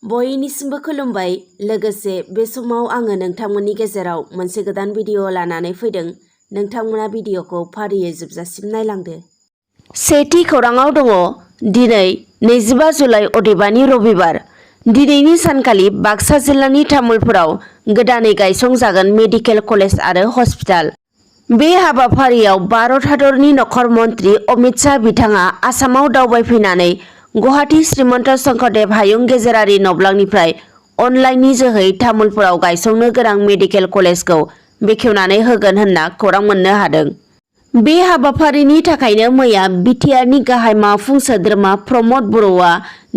बयनिसिमबो खुलुमबाय। लोगोसे बे समाव आङो नोंथांमोननि गेजेराव मोनसे गोदान भिडिअ लानानै फैदों। नोंथांमोना भिडिअखौ फारियै जोबजासिम नायलांदो। सेथि खौराङाव दङ दिनै 25 जुलाइ अदेबानि रबिबार। दिनैनि सानखालि बाक्सा जिल्लानि तामुलपुराव गोदानै गायसंजागोन मेडिकेल कलेज आरो हस्पिटाल। बे हाबाफारियाव भारत हादरनि नखर मन्त्रि अमित शाह बिथाङा आसामाव दावबायफैनानै गुवाहाटी श्रीमन्त शंकरदेव हायुं गेजेरारि नब्लांनिफ्राय अनलाइननि जोहै तामुलपुराव गायसंनो गोनां मेडिकेल कलेजखौ बेखेवनानै होगोन होनना खौरां मोननो हादों। बे हाबाफारिनि थाखायनो मैया बिटिआरनि गाहाय मावफुं सोद्रोमा प्रमद बर'आ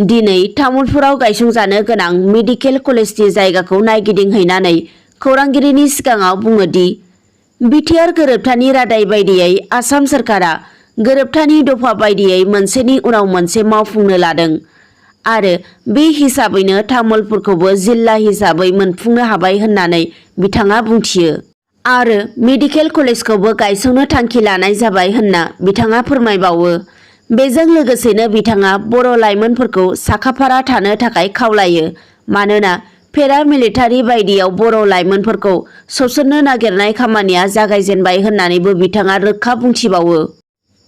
दिनै तामुलपुराव गायसंजानो गोनां मेडिकेल कलेजनि जायगाखौ नायगिदिंहैनानै खौरांगिरिनि सिगाङाव बुङोदि बिटिआर गोरोबथानि रादाय बायदियै आसाम सोरखारा गोरोबथानि दफा बायदियै मोनसेनि उनाव मोनसे मावफुंनो लादों आरो बे हिसाबैनो तामुलपुरखौबो जिल्ला हिसाबै मोनफुंनो हाबाय होननानै बिथाङा बुंथियो आरो मेडिकेल कलेजखौबो गायसंनो थांखि लानाय जाबाय होनना बिथाङा फोरमायबावो। बेजों लोगोसेनो बिथाङा बर' लाइमोनफोरखौ साखाफारा थानो थाखाय खावलायो, मानोना पेरामिलिटारि बायदियाव बर' लाइमोनफोरखौ सोसननो नागिरनाय खामानिया जागायजेनबाय होननानैबो बिथाङा रोखा बुंथिबावो।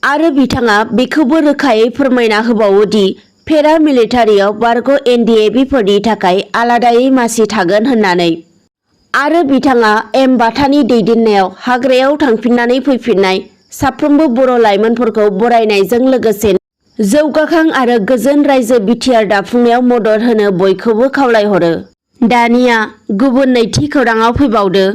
आरो बिथाङा बेखौबो रोखायै फोरमायना होबावो दि पेरामिलिटारियाव बारग' NDFBफोरनि थाखाय आलादायै मासि थागोन होननानै। आरो बिथाङा बाथानि दैदेननायाव हाग्रायाव थांफिननानै फैफिननाय साफ्रोमबो बर' लाइमोनफोरखौ बरायनायजों लोगोसे जौगाखां आरो गोजोन रायजो बिटिआर दाफुंनायाव मदद होनो बयखौबो खावलायहरो। दानिया गुबुन नैथि खौराङाव फैबावदो।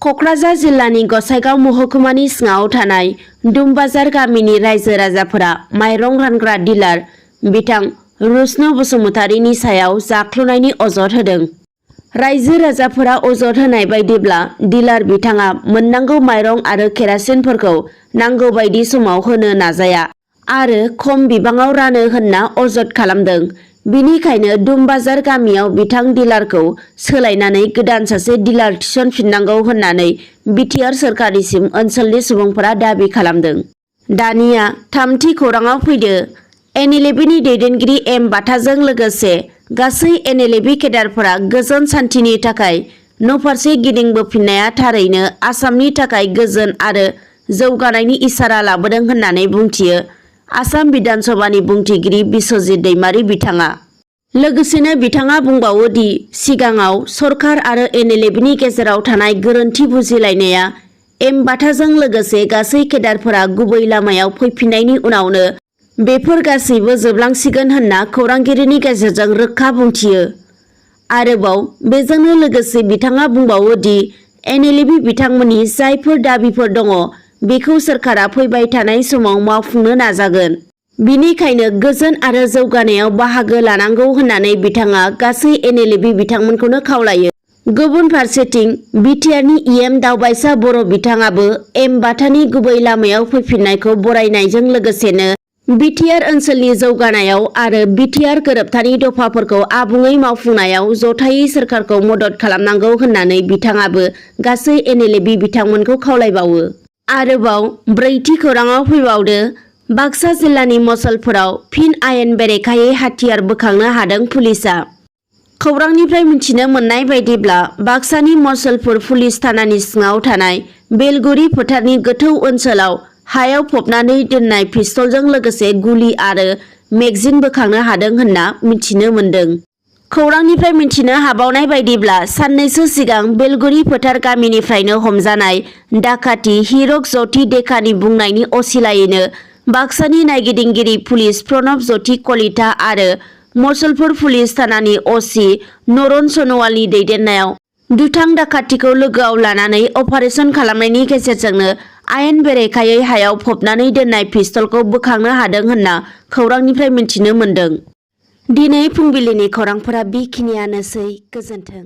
क'क्राझार जिल्लानि गसाइगाव महकुमानि सिङाव थानाय दुमबाजार गामिनि रायजो राजाफोरा माइरं रानग्रा डिलार बिथां रुसनु बसुमतारीनि सायाव जाख्ल'नायनि अजद होदों। रायजो राजाफोरा अजद होनाय बायदिब्ला डिलार बिथाङा मोननांगौ माइरं आरो केरासिनफोरखौ नांगौ बायदि समाव होनो नाजाया आरो खम बिबाङाव रानो होनना अजद खालामदों। बिनिखायनो दुमबाजार गामियाव बिथां डिलारखौ सोलायनानै गोदान सासे डिलार थिसनफिननांगौ होननानै बिटिआर सोरखारनिसिम ओनसोलनि सुबुंफोरा दाबि खालामदों। दानिया थामथि खौराङाव फैदो। NLFनि दैदेनगिरि बाथाजों लोगोसे गासै NLF केडारफोरा गोजोन सान्थिनि थाखाय न'फारसे गिदिंबोफिननाया थारैनो आसामनि थाखाय गोजोन आरो जौगानायनि इसारा लाबोदों होननानै बुंथियो आसाम बिधान सभानि बुंथिगिरि बिस्वजित दैमारी बिथाङा। लोगोसेनो बिथाङा बुंबावो दि सिगाङाव सरखार आरो NLFनि गेजेराव थानाय गोरोन्थि बुजिलायनाया बाथाजों लोगोसे गासै केडारफोरा गुबै लामायाव फैफिननायनि उनावनो बेफोर गासैबो जोबलांसिगोन होनना खौरांगिरिनि गेजेरजों रोखा बुंथियो। आरोबाव बेजोंनो लोगोसे बिथाङा बुंबावो दि NLF बिथांमोननि जायफोर दाबिफोर दङ बेखौ सोरखारा फैबाय थानाय समाव मावफुंनो नाजागोन। बिनिखायनो गोजोन आरो जौगानायाव बाहागो लानांगौ होननानै बिथाङा गासै NLF बिथांमोनखौनो खावलायो। गुबुन फारसेथिं बिटिआरनि दावबायसा बर' बिथाङाबो बाथानि गुबै लामायाव फैफिननायखौ बरायनायजों लोगोसेनो बिटिआर ओनसोलनि जौगानायाव आरो बिटिआर गोरोबथानि दफाफोरखौ आबुङै मावफुंनायाव जथायै सोरखारखौ मदद खालामनांगौ होननानै बिथाङाबो गासै NLF बिथांमोनखौ खावलायबावो। आरोबाव ब्रैथि खौराङाव फैबावदो। बाक्सा जिल्लानि मसलपुराव फिन आयेन बेरेखायै हाथियार बोखांनो हादों पुलिसआ। खौरांनिफ्राय मिथिनो मोननाय बायदिब्ला बाक्सानि मसलपुर पुलिस थानानि सिङाव थानाय बेलगुरि फोथारनि गोथौ ओनसोलाव हायाव फबनानै दोननाय पिस्तलजों लोगोसे गुलि आरो मेगजिन बोखांनो हादों होनना मिथिनो मोन्दों। खौरांनिफ्राय मिथिनो हाबावनाय बायदिब्ला साननैसो सिगां बेलगुरि फोथार गामिनिफ्रायनो हमजानाय डाकाति हिरक ज्योति डेकानि बुंनायनि असिलायैनो बाक्सानि नायगिदिंगिरि पुलिस प्रणब ज्योति कलिता आरो मसलपुर पुलिस थानानि OC नरन सनवालनि दैदेननायाव दुथां डाकातिखौ लोगोआव लानानै अपारेशन खालामनायनि गेजेरजोंनो आयेन बेरेखायै हायाव फबनानै दोननाय पिस्तलखौ बोखांनो हादों होनना खौरांनिफ्राय मिथिनो मोन्दों। दिनै फुंबिलिनि खौरांफोरा बेखिनियानोसै। गोजोन्थों।